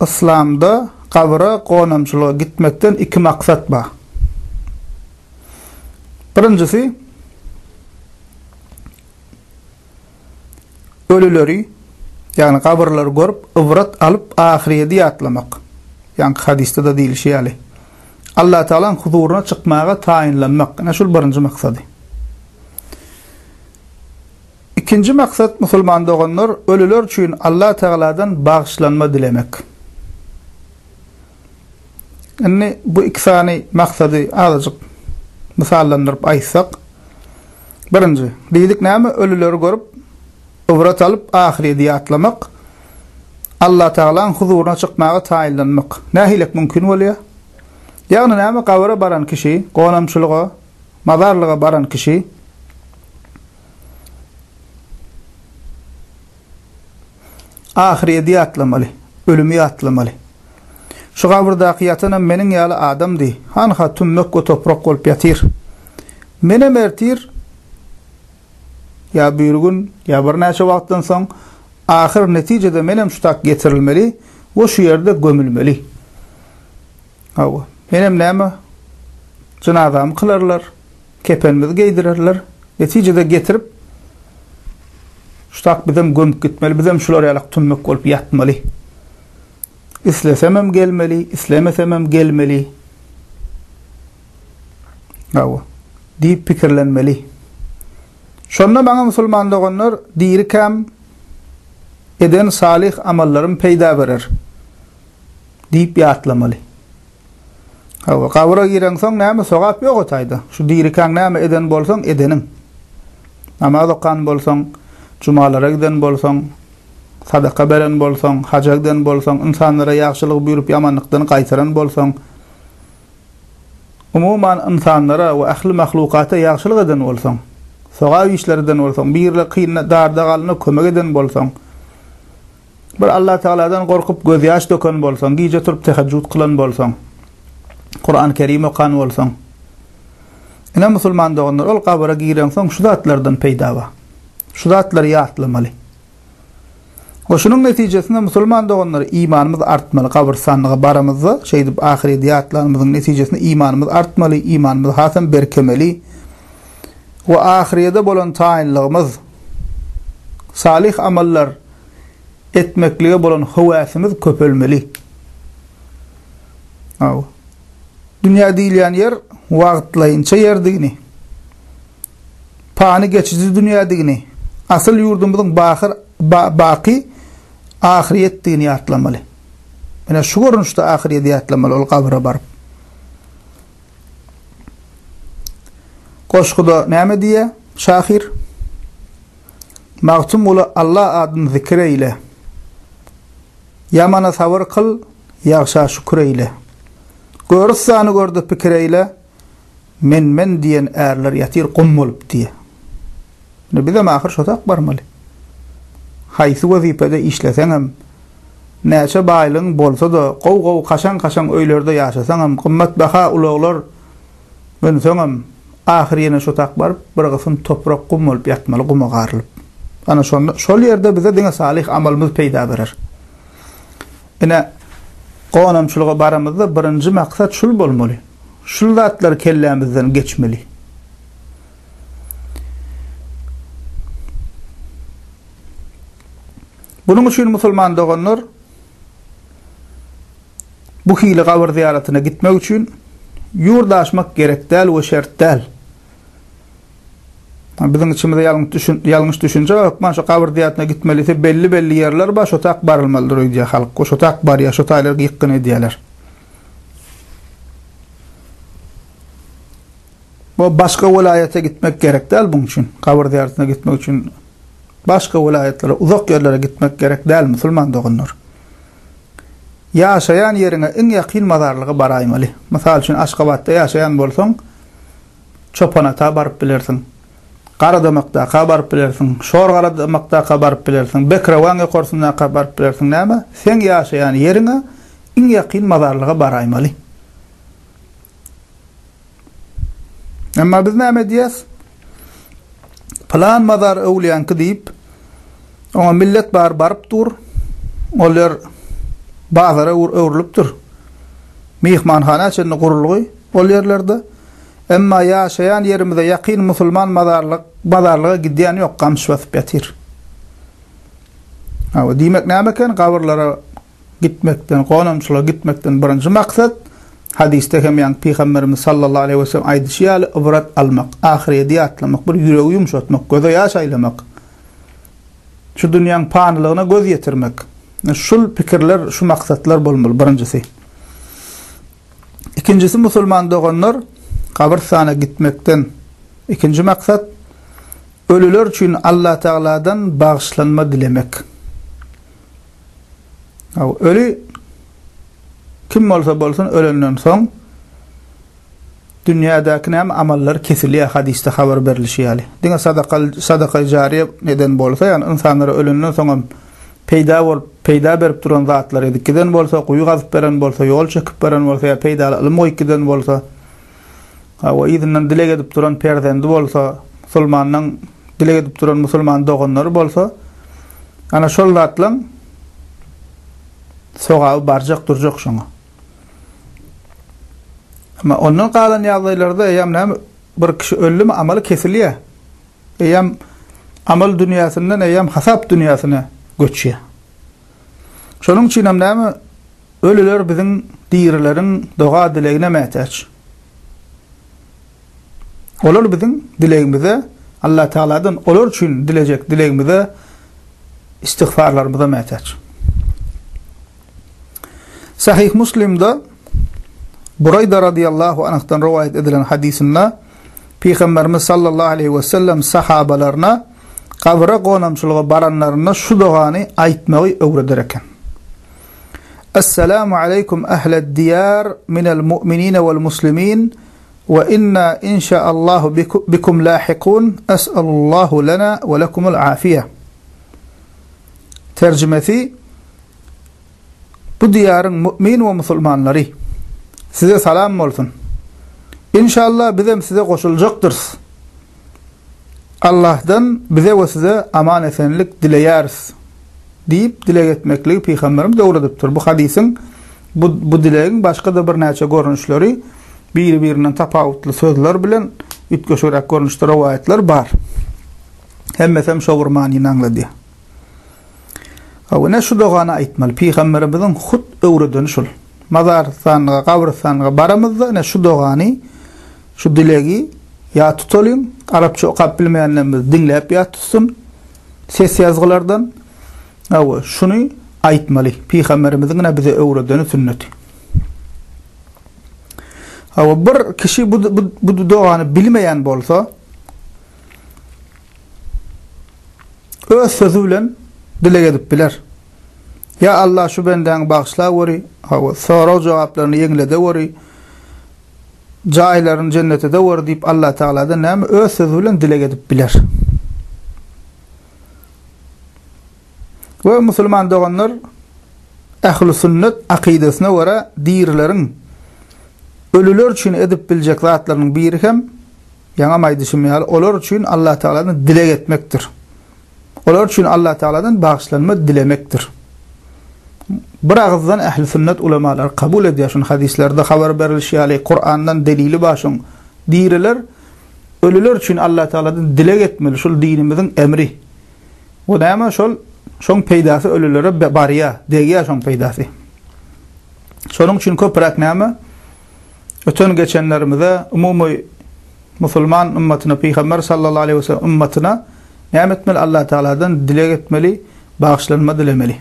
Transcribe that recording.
Yslamda gabyra gonamçylyga gitmekden iki maksat bar. Birinjisi, ölüleri, ýagny gabyrlary görüp, ybrat alyp, ahyrýedi ýatlamak. Ýaňky hadysda-da diýlişi ýaly. Allatagalaň huzuryna çykmaga taýynlanmak. Ine şul birinji maksady. Ikinji maksat musulman doganlar ölüler üçin Allah Tagaladan bagyşlanma dilemek. Indi bu iki sany maksady azajyk mysallandyryp aýtsak. Birinji, diýdik näme ölüleri görüp ybrat alyp ahyreti ýatlamak, Allah Tagalaň huzuryna çykmaga taýynlanmak. Nähilek mümkin bolýar? Ýagny näme gabyra baran kişi, gonamçylyga, mazarlyga baran kişi Ahyrýeti ýatlamaly, ölümi ýatlamaly. Şu gabyrdaky ýatanam meniň ýaly adamdy, hanha tümmek we toprak bolup ýatyr. Menem ertir ýa birigün, ýa birnäçe wagtdan soň, ahyr netijede menem şu tak getirilmeli we şu ýerde gömülmeli. Hawa, menem näme, jynazamy kylarlar, kepenimizi geýdirerler, netijede getirip, şu tak bizem gömüp gitmeli, bizem şular ýalak tümmek bolup ýatmaly. Islesemem gelmeli, islemesemem gelmeli. Hawa, diýip pikirlenmeli. Şonda maňa musulman doganlar dirikäm eden salyh amallarym peýda berer diýip ýatlamaly. Hawa, gabyra gireňsoň näme sogap ýok o taýda. Şu dirikäň näme eden bolsaň, edeniň. Namaz okan bolsaň, jumalara giden bolsaň, sadaka beren bolsaň, haja giden bolsaň, ynsanlara ýagşylygy buýrup ýamanlykdan gaýtaran bolsaň, umuman ynsanlara we ähli mahlukata ýagşylyk eden bolsaň, sogap işler eden bolsaň, birine kynda, darda galanda kömek eden bolsaň, Bir Allatagaladan gorkup gözýaş döken bolsaň, gije turup tehejjüt kylan bolsaň, Kuran Kerim okan bolsaň. Ine musulman doganlar, ol gabyra gireňsoň şu zatlardan peýda bar. Şu zatlary ýatlamaly. We şunuň netijesinde musulman doganlar imanymyz artmaly. Gabyrstanlyga baramyzda şeýdip ahyreti ýatlanymyzyň netijesinde imanymyz artmaly, imanymyz hasam berkemeli. We ahyrete bolan taýynlygymyz salyh amallar etmeklige bolan höwäsimiz köpelmeli. Hawa. Dünýä diýilýän ýer wagtlaýynça ýerdigini, pany geçiji dünýädigini, asyl ýurdumyzyň bahyr, ba, baky ahyrýetdigini ýatlamaly. Ine şu görnüşde ahyrýeti ýatlamaly ol gabyra baryp. Goşguda näme diýýär şahyr? Magtymguly Alla adyn zikir eýle. Ýamana sabyr kyl, ýagşa şükür eýle. Görüstany gör-de pikir eýle, Men-men diýen ärler ýatyr gum bolup diýe. Indi bizem ahyr şo tak barmaly. Haýsy wezipede işleseňem, näçe baýlygyň bolsa-da, gowy-gowy kaşaň-kaşaň öýlerde ýaşasaňam, gymmatbaha ulaglar Münseňem, ahyr ýene şo tak baryp, bir gysym toprak gum bolup ýatmaly, guma garylyp. Ana şonda, şol ýerde bize diňe salyh amalymyz peýda berer. Ine, gonamçylyga baramyzda birinji maksat şul bolmaly. Şul zatlar kellämizden geçmeli. Bunuň üçin musulman doganlar, Bu hili gabyr zyýaratyna gitmek üçin ýurt aşmak gerek däl we şert däl. Biziň içimizde ýalňyş düşünje bar, hökman şu gabyr zyýaratyna gitmelise belli-belli ýerler bar, şo tak barylmalydyr öýdýär halk. Şo tak barýar, şo taýlar ýykgyn edýärler. Bu başga welaýata gitmek gerek däl buň üçin. Gabyr zyýaratyna gitmek üçin başga welaýatlara, uzak ýerlere gitmek gerek däl musulman doganlar. Ýaşaýan ýeriňe iň ýakyn mazarlyga baraýmaly. Mysal üçin, Aşgabatda ýaşaýan bolsaň, Çopanata baryp bilersiň. Garadamakdaka baryp bilersiň. Şorgaradamakdaka baryp bilersiň. Bekrewaň ýokarsyndaka baryp bilersiň. Näme? Seň ýaşaýan ýeriňe iň ýakyn mazarlyga baraýmaly. Emma biz näme edýäs? Pylan mazar öwlüýäňki diýip, oňa millet bar baryp dur. Ol ýer Bazara öwrülipdir. Myhmanhana çenli gurulgy ol ýerlerde. Emma ýaşaýan ýerimize ýakyn musulman mazarlyk mazarlyga gidýän ýok, gamyş basyp ýatyr. Hawa, diýmek näme eken, gabyrlara gitmekden, gonamçylyga gitmekden birinji maksat, hadysda hem ýaňky Pygamberimiz sallallahu aleýhi we sellem aýdyşy ýaly ybrat almak, ahyreti ýatlamak, bir ýüregi ýumşatmak, göze ýaş aýlamak, şu dünýäň panylygyna göz ýetirmek. Şul pikirler, şu maksatlar bolmaly birinjisi. Ikinjisi musulman doganlar gabrystana gitmekden ikinji maksat ölüler üçin Allatagaladan bagyşlanma dilemek. Öli kim bolsa bolsun ölenden soň dünýädäki näme amallar kesilýär hadysda habar berlişi ýaly. Diňe sadaka sadaka jariýe eden bolsa, ýagny ynsanlara ölenden soňam peýda bolup, peýda berip duran zatlar edip giden bolsa, guýy gazyp beren bolsa, ýol çekip beren bolsa ýa peýdaly ylym goýup giden bolsa, hawa, yzyndan dileg edip duran perzendi bolsa, musulmandan dileg edip duran musulman doganlary bolsa, ana şol zatlaň sogaby barjak durjak şoňa. Emma ondan galan ýagdaýlarda eýýäm näme bir kişi öldümi amaly kesilýär. Eýýäm amal dünýäsinden eýýäm hasap dünýäsine göçýär. Şonuň üçin hem näme ölüler biziň dirileriň doga dilegine mätäç. Olar biziň dilegimize Allah Teala'dan olar üçin dilejek dilegimize istigfarlarymyza mätäç. Sahih Muslimde Burayda radiyallahu anh'dan rowaýat edilen hadysynda Pygamberimiz sallallahu aleyhi we sellem sahabalaryna gabra gonamçylyga baranlarynda şu dogany aýtmagy öwreder eken. Esselamu aleykum ahled diýar minel mu'minine wal muslimin we inna inşaallahu bikum lahikun es'alullahu lana we lekumul afiýe. Terjimesi Bu diýaryň mu'min we musulmanlary! Size salam bolsun! Inşallah bizem size goşuljakdyrys. Allahdan bize we size aman-esenlik dileýäris diýip dileg etmekligi Pygamberimiz öwredipdir. Bu hadysyň bu bu dilegiň başga-da birnäçe görnüşleri biri-birinden tapawutly sözler bilen üýtgeşigräk görnüşde rowaýatlar bar. Hemmesem şo bir manyny aňladýar. Hawa, ine şu dogany aýtmaly. Pygamberimiziň hut öwredeni şul. Mazarystanlyga, gabrystanlyga baramyzda ine şu dogany, şu dilegi ýat tutalyň. Arapça okap bilmeýänlerimiz diňläp ýat tutsun. Ses ýazgylardan. Hawa, şuny aýtmaly. Pygamberimiziň ine bize öwredeni sünneti. Hawa, bir kişi bu, bu, bu dogany bilmeýän bolsa, Öz sözi bilen dileg edip biler. Ýa Allah şu bendäňi bagyşlaweri, hawa, sorag-jogaplaryny ýeňledeweri, jaýlaryny jennet edeweri diýip Allah Tagaladan näme öz sözi bilen dileg edip biler. We musulman doganlar ähli sünnet akydasyna görä dirileriň ölüler üçin edip biljek zatlarynyň biri hem Ýaňam aýdyşym ýaly, olar üçin Allatagaladan dileg etmekdir. Olar üçin Allatagaladan bagyşlanma dilemekdir. Bir agyzdan ähli sünnet ulamalary kabul edýär şuny hadyslerde habar berilişi ýaly, Kurandan delili bar şoň. Diriler ölüler üçin Allatagaladan dileg etmeli, şul dinimiziň emri. Bu näme şol şoň peýdasy ölülere barýar, degýär şoň peýdasy. Şonuň üçin köpräk näme? Öten geçenlerimize, umumy musulman ymmatyna, Pygamber sallallahu aleýhi we sellem ymmatyna näme etmeli? Allah Tagaladan dileg etmeli, bagyşlanma dilemeli.